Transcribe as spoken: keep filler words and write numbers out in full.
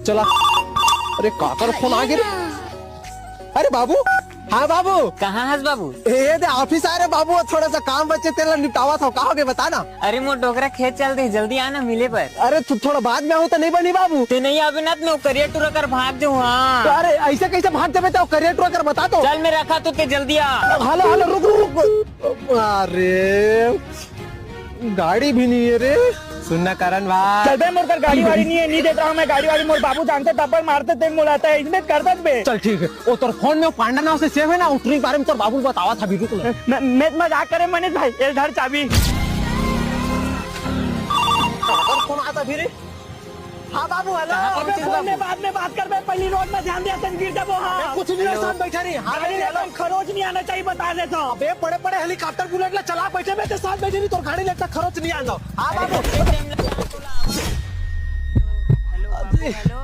चला। अरे, काकर फोन आ गे रे? अरे बाबू। हाँ बाबू। कहाँ हस बाबू? ए दे, ऑफिस आय रे बाबू, थोड़ा सा काम बचे, तेला निपटावत हँव। का होगे, बता ना। अरे, मोर डोकरा खेत चल दे, जल्दी आना मिले बर। अरे, तू थोड़ा बाद में आहूँ त नइ बनी बाबू? ते नइ आबे ना त मैं करिया टुरा कर भाग जाहूँ। हाँ। अरे, अइसे कइसे भाग जाबे ते करिया टुरा कर, बता तो। चल, मैं रखत हँव, ते जल्दी आ। हेलो, हेलो, रुक, रुक, रुक। अरे, गाड़ी भी नइ हे रे। सुन ना करण भाई। चल बे, मोर कर गाड़ी वाड़ी नइ हे, नइ देत रहँव मैं गाड़ी वाड़ी, मोर बाबू जानथे, थप्पड़ मारथे, तें मोला त इसमें कर दे बे। चल ठीक हे, ओ तोर फोन में ओ पांडा नाव से सेव हे ना, ओ ट्रिक बारे में तोर बाबू ल बतावत हँव, रुक ले। मैं, मैं मजाक करे मनीष भाई, ए धर चाबी। अगर फोन आता फिर? हाँ बाबू, हेलो। कहाँ अबे पहुँचे फोन बाबू? में बाद में बात करबे, पहली रोड में ध्यान दे, असन गिर जाबो। हाँ। अबे कुछ नहीं, साथ बैठा रही। हाँ, गाड़ी हेलो। लेकिन खरोच नहीं आना चाहिए, बता देता हूँ। अबे बड़े बड़े हेलीकॉप्टर बुलेट ला चला बैठे बे, ते साथ बैठे रही, तोर गाड़ी लेता खरोच नहीं आना। हाँ बाबू। हेलो, बाबू, हेलो।